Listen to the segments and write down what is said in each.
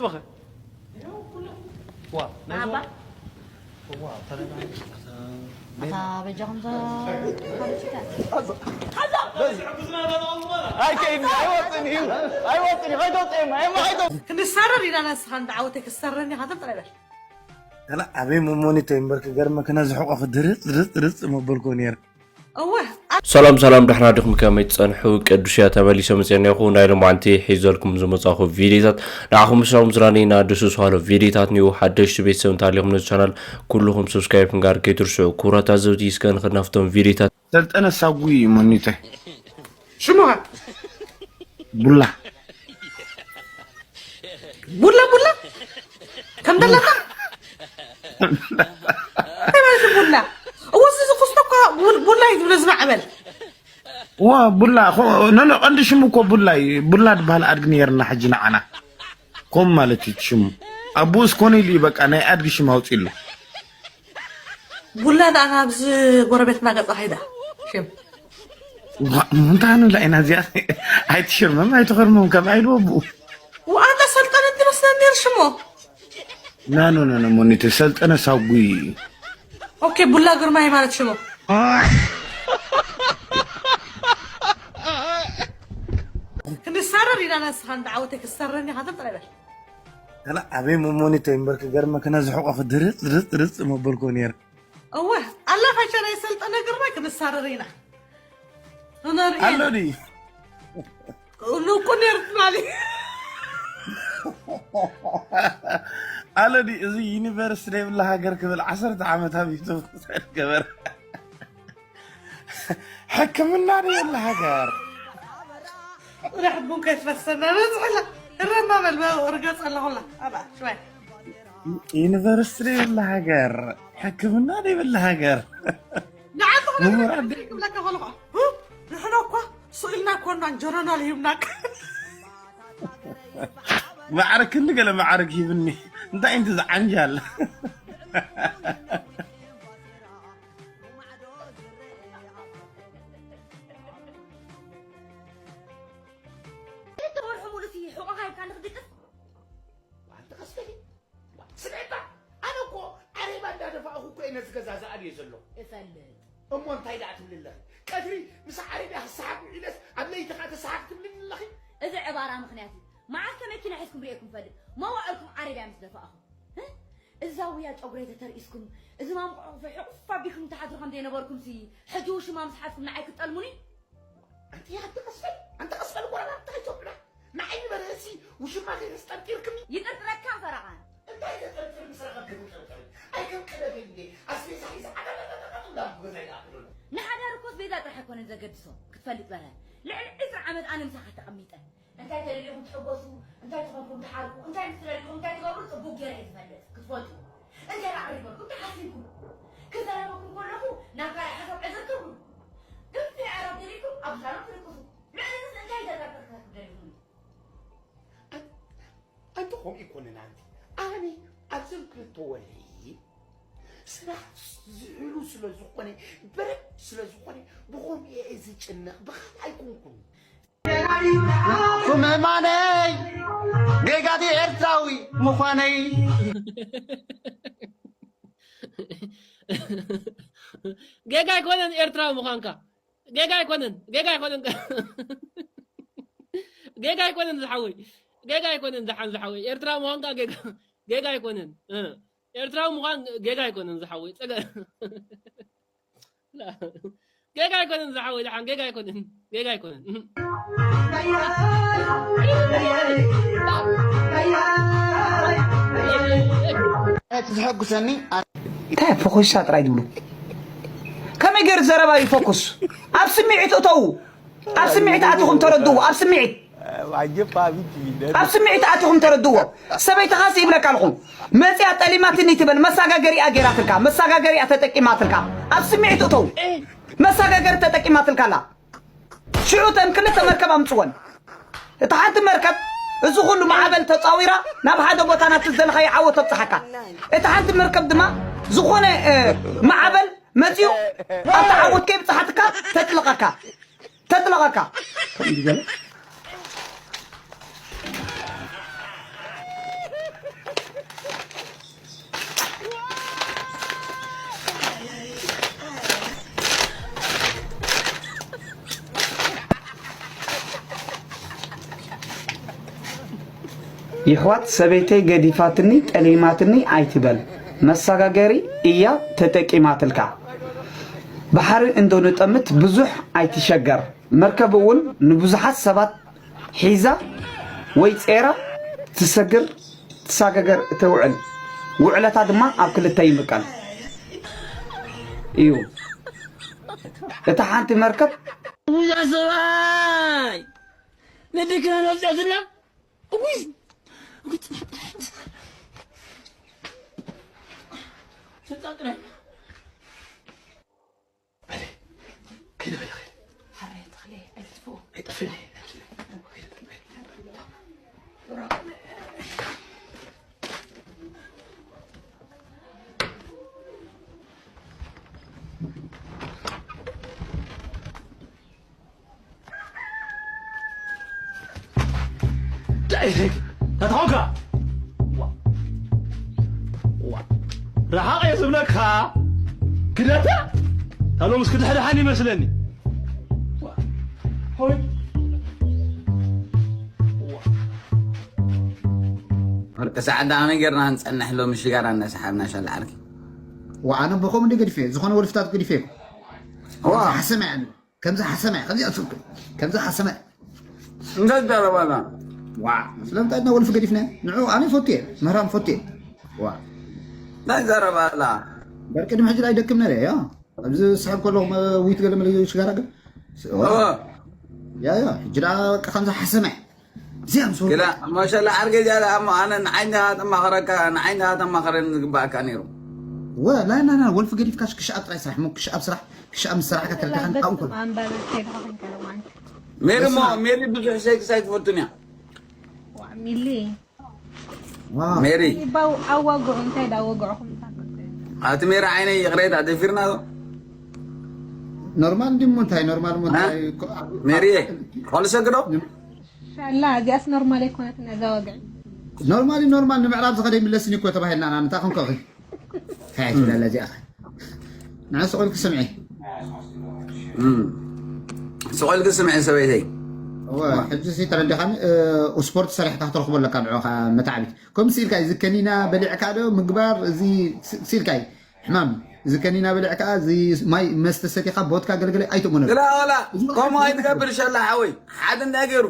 ዋ፣ ናይ ኣባ። ዋ፣ ተረጋጋ። ኣታ በጃኹም ዘ-፣ ኣይከይድን፣ ኣይወፅን እዩ፣ ኣይወፅን እዩ፣ ከይተውፅኤማ፣ ኤማ፣ ከይተው-፣ ክንሳረር ኢና፣ ንስኻ እንዳ ዓወተይ ክሳረኒ፣ ካተም ጥራይ በል። ገለ ኣበይ መሞኒቶ ይንበር ክገርመ፣ ክነዚ ሕቆ ክድርፅ፣ ርፅ፣ ርፅ መበልኮ ነይረ። እወ፣ ሰላም ሰላም፣ ደሕና ዲኹም? ከመይ ትጸንሑ? ቅዱስ እያ ተመሊሰ መጽኤና ይኹ። ናይ ሎማዓንቲ ሒዘልኩም ዝመጻኹ ቪዲዮታት ንዓኹም ምሳኹም ዝራነይና ደስ ዝሃሎ ቪዲዮታት ኒው ሓደሽቲ ቤተሰብ እንተሃሊኹም ነዚ ቻናል ኩልኹም ሰብስክራይብ ክንጋር ከይትርስዑ። ክቡራት ኣዘውቲ እስከ ንኽናፍቶም ቪዲዮታት። ሰልጠነ ሳጉ እዩ መኒተ። ሽሙኻ? ቡላ። ቡላ፣ ቡላ? ከም ደለካ? እንታይ ማለት እዩ ቡላ? እወ፣ እዚ ዝኽስቶ እኮ ቡል-፣ ቡላ እዩ ዝብሎ ዝማዕበል። ዋ፣ ቡላ፣ ኾ-፣ ኖ፣ ኖ፣ ቀንዲ ሽሙ እኮ ቡላ እዩ። ቡላ ዝበሃል ኣድጊ ነይርና ሕጂ ንዓና። ኮም ማለት እዩ እቲ ሽሙ። ኣቦኡስ ኮነ ኢሉ እዩ በቃ ናይ ኣድጊ ሽም ኣውፂሉ። ቡላ ደኣ ናብዚ ጎረቤትና ገጻ ከይዳ። ሽም። ዋ፣ እንታይ ንላ ኢና እዚኣ? ኣይትሽርምም፣ ኣይትኸርምም፣ ከም ኣይልዎ ብኡ። ወኣንታ ሰልጠነ ትመስለኒ ነይሩ ሽሙ። ና፣ ኖ፣ ኖ፣ ኖ፣ ሞኒተ፣ ሰልጠነ ሳጉ እዩ። ኦኬ፣ ቡላ ግርማይ ማለት ሽሙ። ክንሳረር ኢና፣ ንስኻ እንዳ ዓወተይ ክሳረኒ፣ ካተም ጥራይ በል። ገለ ኣበይ መሞኒቶ ይንበር ክገርመ፣ ክነዚ ሕቆ ክድርፅ፣ ርፅ፣ ርፅ መበልኮ ነይረ። እወ፣ ኣላ ፋሻ ናይ ሰልጠነ ግርማይ ክንሳረር ኢና። ክንርኢ ኣሎ ኢና። ድዩ? ንቁ ነይሩ ትማሊ። ኣሎ ድዩ? እዚ ዩኒቨርስ ዘይብላ ሃገር ክብል ዓሰርተ ዓመት ኣብ ዩቱብ ክሰርሕ ገበር። ሕክምና ዘይብላ ሃገር። ርሕቡን ከይትፈሰና በዝሕላ። እረማ በል፣ በ-፣ እርገጽ ኣለኹላ። ኣባ፣ ሽዋይ። ዩኒቨርሲቲ ዘይብላ ሃገር፣ ሕክምና ዘይብላ ሃገር። ንዓንተ ኾነ ምሁራን ክብለካ ከለኹ፣ እ? ንሕና እኳ ስኢልና እኮ እና ጀነራል ሂብናካ። ማዕረ ክንዲ ገለ ማዕረግ ሂብኒ። እንታይ እንት ዝዓንጃል? ክልተ ወርሒ ሙሉእ እቲ ሕቖኻ ሂብካ ንኽድቅስ? ኣንቲ ቀስ በሊ። ስምዒታ፣ ኣነ እኮ ዓሬባ እንዳደፋእኹ እኮ እየ ነዚ ገዛ ዝኣብየ ዘለኹ። እፈልጥ። እሞ እንታይ ደኣ ትብሊ ኣለኺ? ቀትሪ ምስ ዓሬብያ ክሰሓቅ ውዒለስ ኣብ ለይቲ ኸኣ ተሰሓቅ ትብልኒ ኣለኺ? እዚ ዕባራ ምኽንያት እዩ። መዓስ ከ መኪና ሒዝኩም ርእየኩም ፈልጥ? መዋዕልኩም ዓሬብያ ምስ ደፋእኹም። እ? እዛ ውያ ጨጉረይ ተተርኢስኩም፣ እዚ ማምቆ ሕቑፊ ሕቑፍ ኣቢልኩም ትሓድሩ ከም ዘይነበርኩምሲ፣ ሕጂ ውሽማ ምስ ሓዝኩም ንዓይ ክትጠልሙኒ? ኣንቲ፣ ኣንቲ ቀስ በል፣ ኣንቲ ቀስ በል፣ ጎረባብቲ ከይትወቅዕና። ንዓይ ንበርሀሲ ውሽማ ከይተስጠርጢርክኒ። ይጥርጥረካ ፈረቓን። እንታይ ተጠርጥር ምስ ረኸብክኒ ጥርጥር? ኣይክም ቀደም እንዴ ኣስቤዛ ሒዘ ዓጠጠጠጠጠ እንዳልኩ ገዛይ ዝኣኽለሉ። ንሓዳር እኮ ኣስቤዛ ጥራሕ ኣይኮነን ዘገድሶ፣ ክትፈልጥ በርሀ። ልዕሊ ዕስራ ዓመት ኣነ ምሳኻ ተቐሚጠ። እንታይ ተደሊኹም ትሕጎሱ፣ እንታይ ትኾንኩም ትሓርቁ፣ እንታይ ምስ ተደሊኹም እንታይ ትገብሩ ጽቡቕ ገይረ እየ ዝፈልጥ፣ ክትፈልጡ። እንጀራ ኣቕሪበልኩም ተሓሲብኩም። ክዛረበኩም ከለኹ ናብ ካልእ ሓሳብ ዕዝር ትብሉ። ግፍዒ ኣረብ ደሊኩም ኣብ ሳሎን ትድቅሱ። ልዕሊ ምስ እንታይ ተጠርጥርካ ትደሊኹም? ኣን-፣ ኣንቲ ከምኡ ኣይኮነን ኣንቲ። ኣነ ኣብዘን ክልተ ወርሒ ስራሕ ዝሕሉ ስለ ዝኾነ፣ በረድ ስለ ዝኾነ፣ ብኸምኡ እየ ዝጭነቕ፣ ብኻልእ ኣይኮንኩን። ቁመማነይ ጌጋቲ ኤርትራዊ ምዃነይ። ጌጋ ኣይኮነን ኤርትራዊ ምዃንካ። ጌጋ ኣይኮነን፣ ጌጋ ኣይኮነን። ጌጋ ኣይኮነን ዝሓወይ። ጌጋ ኣይኮነን ዝሓን ዝሓወይ። ኤርትራዊ ምዃንካ ጌጋ፣ ጌጋ ኣይኮነን። እ፣ ኤርትራዊ ምዃን ጌጋ ኣይኮነን ዝሓወይ። ጸገ-፣ ጌጋ ኣይኮነን ዝሓወይ፣ ደሓን ጌጋ ኣይኮነን፣ ጌጋ ኣይኮነን። እቲ ዘሐጉሰኒ እንታይ ፎኮሳ ጥራይ ትብሉ? ከመይ ገይሩ ዘረባ እዩ ፎኩስ? ኣብ ስምዒት እተዉ። ኣብ ስምዒት ኣቲኹም ተረድእዎ። ኣብ ስምዒት ኣብ ስምዒት ኣቲኹም ተረድእዎ። ሰበይትኻስ ይብለካ ኣለኹ፣ መፂኣ ጠሊማትኒ ትበል። መሳጋገሪኣ ገይራትልካ፣ መሳጋገሪኣ ተጠቂማትልካ። ኣብ ስምዒት እተው። መሳጋገሪ ተጠቂማትልካ ኣላ። ሽዑ እተን ክልተ መርከብ ኣምፅወን። እታ ሓንቲ መርከብ እዚ ኩሉ ማዕበል ተፃዊራ ናብ ሓደ ቦታ ናብቲ ዝደለኻዮ ዓወት ተብፅሓካ። እታ ሓንቲ መርከብ ድማ ዝኾነ፣ እ፣ ማዕበል መፂኡ ኣብቲ ዓወት ከይብፅሓትካ ተጥልቐካ። ተጥለቐካ። ከምኡ ገለ። ይሕዋት ሰበይተይ ገዲፋትኒ ጠሊማትኒ ኣይትበል መሳጋገሪ እያ ተጠቂማትልካ ባሕሪ እንዶ ንጠምት ብዙሕ ኣይትሸገር መርከብ እውን ንብዙሓት ሰባት ሒዛ ወይ ጼራ ትሰግር ትሳገገር እተውዕል ውዕለታ ድማ ኣብ ክልተ ይምቀል እዩ እታ ሓንቲ መርከብ ብዙሕ ሰብኣይ ነደክና ነብፅያትና እጉይ እጉይ ፅናሕ ጥራሕ ምፅእ ፅናሕ ጥራሕ ተትኾንካ ርሓቕ እየ ዝብለካ ግደታ ታሎም እስኪ ድሕድሓን ይመስለኒ ሆይ ወርቂ ሰዓት ዳ ከመይ ጌርና ክንጸንሕ ሎሚ ሽጋራ እናሰሓብና ሻላ ዓርኪ ወኣነ ብኸም እንደ ገዲፈ ዝኾነ ወልፍታት ገዲፈ እኮ ዋ ሓሰማ ያለ ከምዚ ሓሰማ ከምዚ ኣትርኩ ከምዚ ሓሰማ እንታይ ዳረባና ዋ ስለምንታይ እና ወልፍ ገዲፍና ንዑ ኣነ ፈትየ ምህራም ፈትየ ዋ እንታይ ዘረባላ በርቂ ድማ ሕጂ ኣይደክም ነረ ያ ኣብዚ ስሕብ ከለኹ ዊት ገለ መለ ሽጋራ ግን ያ ያ ሕጂ ዳ ከምዚ ሓሰማ እዚኣም ሰው ግዳ ማሻላ ዓርገ ጃላ ኣሞ ኣነ ንዓይንኻ ተማኸረካ ንዓይንኻ ተማኸረኒ ዝግባእካ ነይሩ ወላ ና ና ወልፍ ገዲፍካሽ ክሽኣብ ጥራይ ስራሕ ሞ ክሽኣብ ስራሕ ክሽኣብ ምስ ሰራሕካ ተረዳኻን ኣብኡ ከሎ ማንበብ ከይድኻ ክንከሎ ማለት ሜሪ ሞ ሜሪ ብዙሕ ሴክስ ኣይትፈቱን እያ ሚሊ ዋው ሜሪ ይባው ኣዋግዑ እንታይ ዳወግዑኹም ታፈቱ ኣቲ ሜሪ ዓይነይ ይቕሬታ ደፊርና ዶ ኖርማል እንዲሞ እንታይ ኖርማል ሞ እንታይ ሜሪ ቆልሰ ግዶ ሻላ እዚኣስ ኖርማል ኣይኮነትን ነዛ ወግዒ ኖርማል ኖርማል ንምዕራብ ዝኸደ ይምለስን እኮ ተባሂልና ና እንታይ ክንከኺ ታይ ትብለላ እዚኣ ንዓ ስቑል ክስምዒ ስቑል ክስምዒ ሰበይተይ ሕጂ ሲ ተረዲኻኒ ስፖርት ሰሪሕካ ክትረኽቦ ኣለካ ንዑኻ መታዕቢት ከምዚ ኢልካ እዚ ከኒና በሊዕካ ዶ ምግባር እዚ ሲልካይ ሕማም እዚ ከኒና በሊዕካ እዚ ማይ መስተ ሰቲኻ ቦትካ ገለገለ ኣይትእመኖ ግላ ዋላ ከምኡ ኣይትገብር ሸላ ሓወይ ሓደ እንታይ ገይሩ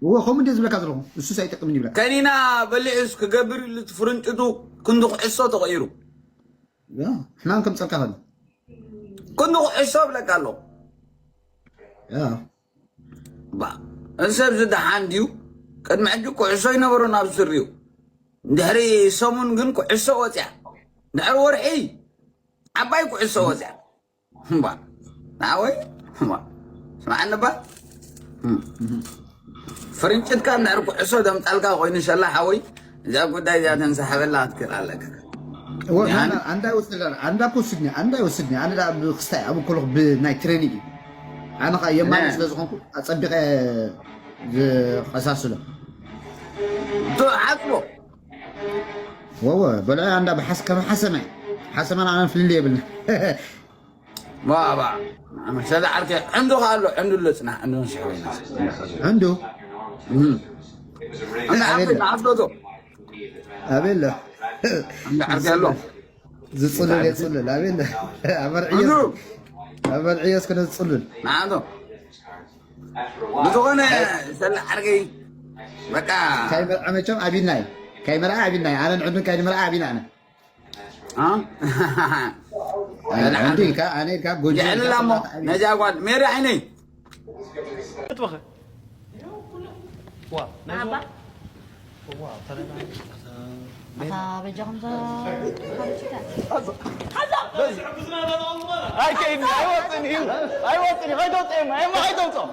እዎ ከምኡ እንደ ዝብለካ ዘለኹ እሱስ ኣይጠቅምን ይብለካ ከኒና በሊዑስ ክገብር ኢሉ ፍርንጭቱ ክንዲ ኩዕሶ ተቐይሩ ሕማም ከምፀልካ ከ ክንዲ ኩዕሶ ብለካ ኣሎ እዚ ሰብ እዚ ደሓን ድዩ ቅድሚ ሕጂ ኩዕሶ ይነበሮ ናብ ስሪኡ ድሕሪ ሰሙን ግን ኩዕሶ ወፅያ ድሕሪ ወርሒ ዓባይ ኩዕሶ ወፅያ እምባ ንዓወይ እምባ ስምዓኒ እባ ፍርንጭትካ እንድሕር ኩዕሶ ደምጣልካ ኮይኑ ሸላ ሓወይ እዛ ጉዳይ እዚኣ ተንሳሕበላ ክትክእል ኣለካ ኣንዳ ይወስድኒ ኣንዳ ክወስድኒ ኣንዳ ይወስድኒ ኣነ ብክስታይ ኣብ ከለኹ ብናይ ትሬኒንግ እዩ ኣነ ከዓ የማነ ስለ ዝኾንኩ ኣፀቢቀ ዝቀሳስሎ ሓፅቦ ወወ በልዐ ኣንዳ ብሓስ ከም ሓሰመ ሓሰመን ኣነ ፍልል የብልና ባባ መሰለ ዓርከ ዕንዱ ከ ኣሎ ዕንዱ ኣሎ ፅናሕ ዕንዱ ንስሕበና ዕንዱ እንዳ ዓርከ ንዓፍለቶ ኣበሎ እንዳ ዓርከ ኣሎ ዝፅሉል የፅሉል ኣበሎ ኣበርዕዮ ኣበርዕዮ እስከ ዝፅሉል ንዓቶ ብዝኾነ ሰለ ዓርከይ በቃ ካይመርዓ መቸም ኣቢልና እዩ ካይመርዓ ኣቢልና እዩ ኣነ ንዕዱን ካይመርዓ ኣቢና ኣነ አ? ዕንዱ ኢልካ ኣነ ኢልካ ጎጆ ይሕልላ እሞ ነዛ ጓል ሜሪ ዓይነይ እጥበኸ ዋ ናይ ኣባ ኣታ በጃኹም ኣይከይድን ኣይወፅን እዩ ኣይወፅን እዩ ከይተውፅኦ እማ ከይተውፅኦ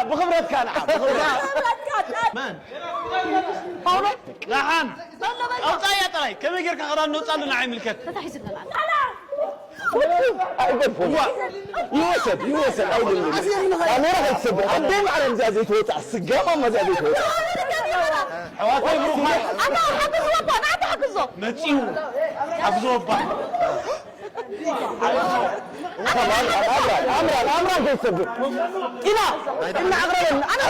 ብኽብረትካ ንዓ ብኽብረትካ መን ፓውሎ ደሓን ኣውፃያ ጥራይ ከመይ ጌርካ ክዳን ነውፃሉ ንዓ ይምልከት ተታሒዙ ኣለና ይወሰድ ይወሰድ ኣይደለም ካሜራ ከይትሰብር ኣደይ ማዕረም እዚኣ ዘይትወፅእ ስጋማ እዚኣ ዘይትወፅእ ኣሕዋተይ ብሩኻት መፂኡ ኣብዞ ኣባ ኣምራን ኣምራን ኣምራን ከይትሰግር ኢና ኢና ኣቕረበኒ ኣነ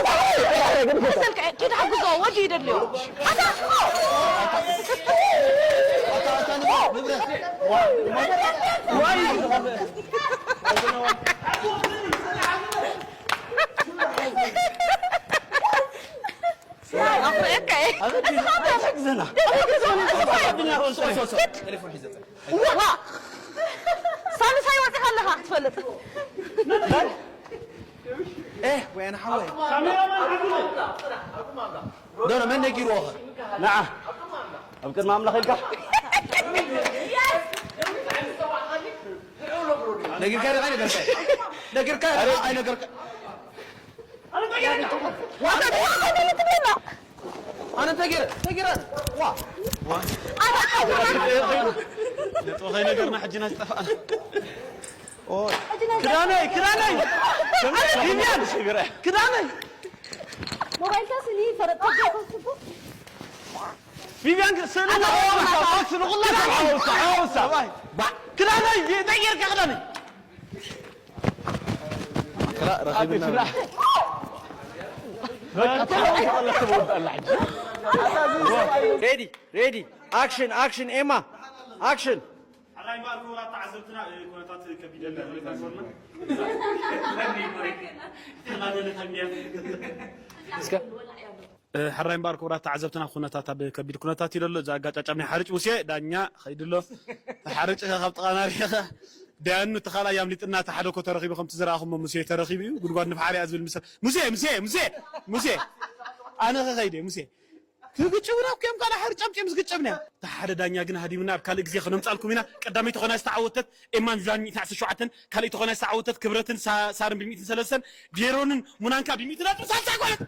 ኪድ ሓግዞ ወዲ ይደልዮ ኣታ ኣፍረካ ኣበዲና ኣበዲና ቴሌፎን ሒዘ ዋ ሳልሳይ ወፂኻ ኣለኻ ክትፈልጥ ኤህ ወይነ ሓወይ ዶነ መን ነጊርዎ ኸ ንዓ ኣብ ቅድሚ ኣምላኽ ኢልካ ነጊርካ ዲኻ ኣይነገርካ ነጊርካ ዲኻ ኣይነገርካ ኣነ ተጌረ ተጌረ ዋ ነጥቢ ከይነገርና ሕጂ ኢና ዝጠፋእና ክዳነይ ክዳነይ ቢብያን ክዳነይ ሞባይልካ ስኒ ፈረጥካ ዶ ከስቡ ቢብያን ስእሊ ተቆማ ስልቁላ ሓውሳ ሓውሳ ክዳነይ እንታይ ጌርካ ክዳነይ ሬዲ ሬዲ ኣክሽን ኣክሽን ኤማ ኣክሽን ሕራይ እምበኣር ክቡራት ተዓዘብትና ኩነታት ከቢድ ኩነታት ይኾንና ተናደለ ታሚያ እስከ ሕራይ እምበኣር ክቡራት ተዓዘብትና ኩነታት ኣብ ከቢድ ኩነታት እዩ ዘሎ እዚ ኣጋጫጫም ናይ ሓርጭ ሙሴ ዳኛ ኸይድሎ ሓርጭ ካብ ጥቓና ሪኢኻ ደያኑ እቲ ካልኣይ ኣምሊጥና እቲ ሓደ እኮ ተረኺቡ ከምቲ ዝረኣኹሞ ሙሴ ተረኺቡ እዩ ጉድጓድ ንፍሓር እያ ዝብል ምሰ ሙሴ ሙሴ ሙሴ ሙሴ ኣነ ኸኸይደ ሙሴ ትግጭብና እኮ እዮም ካልእ ሓርጭ ኣምፂኦም ዝግጭብና እዮም እቲ ሓደ ዳኛ ግን ሃዲምና ኣብ ካልእ ግዜ ከነምፃልኩም ኢና ቀዳመይቲ ኾና ዝተዓወተት ኤማን ዛን ሚእትን ዓሰርተ ሸውዓተን ካልኣይቲ ኾና ዝተዓወተት ክብረትን ሳርን ብሚእትን ሰለስተን ዴሮንን ሙናንካ ብሚእትን ነጥቢ ሳልሳይ ጎለት